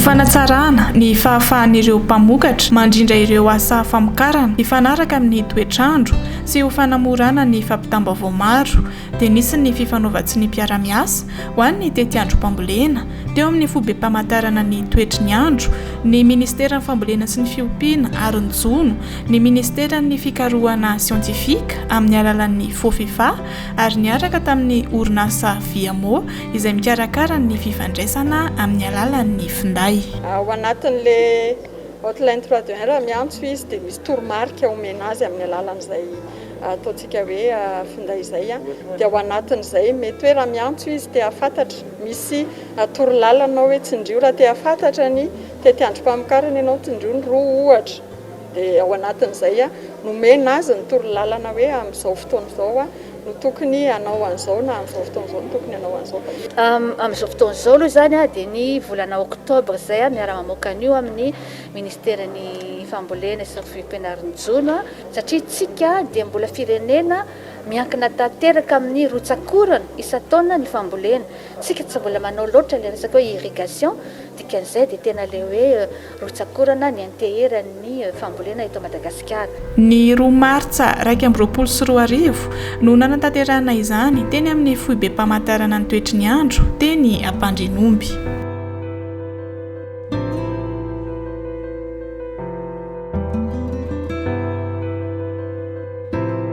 fanatsarana ny fahafahan'ireo mpamokatra mandrindra ireo asa famokarana hifanaraka amin'ny toetr'andro sy ho fanamorana ny fampitam-baovao maro dia nisy ny fifanaovan-tsonia mpiara-miasa ho an'ny tetiandrom-pambolena teo amin'ny foibem-pamantarana ny toetry ny andro, ny Ministeran'ny Fambolena sy ny Fiompiana ary ny Jono, ny Ministeran'ny Fikarohana Siantifika amin'ny alalan'ny Fofifa ary niaraka tamin'ny orinasa Viamo izay mikarakara ny fifandraisana amin'ny alalan'ny finday. Ao anatin'ilay hotline 321 raha miantso izy dia misy toromarika omena azy amin'ny alalan'izay ataontsika hoe finday izay dia ao anatin'izay mety hoe raha miantso izy te hahafantatra misy torolalana ao hoe tsindrio raha te hahafantatra ny tetiandrom-pamokarana ianao tsindrio ny roa ohatra dia ao anatin'izay nomena azy ny torolalana hoe amin'izao fotoana izao no tokony hanao an'izao na amin'izao fotoana izao no tokony hanao an'izao. Amin'izao fotoana izao aloha izany dia ny volana oktobra izay miara-mamoaka an'io amin'ny ministeran'ny fambolena sy ny fiompiana ary ny jono satria tsika dia mbola firenena miankina tanteraka amin'ny rotsak'orana isan-taona ny fambolena. Tsika tsy mbola manao loatra ilay resaka hoe irrigation, dikan'izay dia tena ilay hoe rotsak'orana ny anteheran'ny fambolena eto Madagasikara. Ny roa martsa 2021 no nanatanterahana izany teny amin'ny foibem-pamantarana ny toetry ny andro teny Ampandrianomby.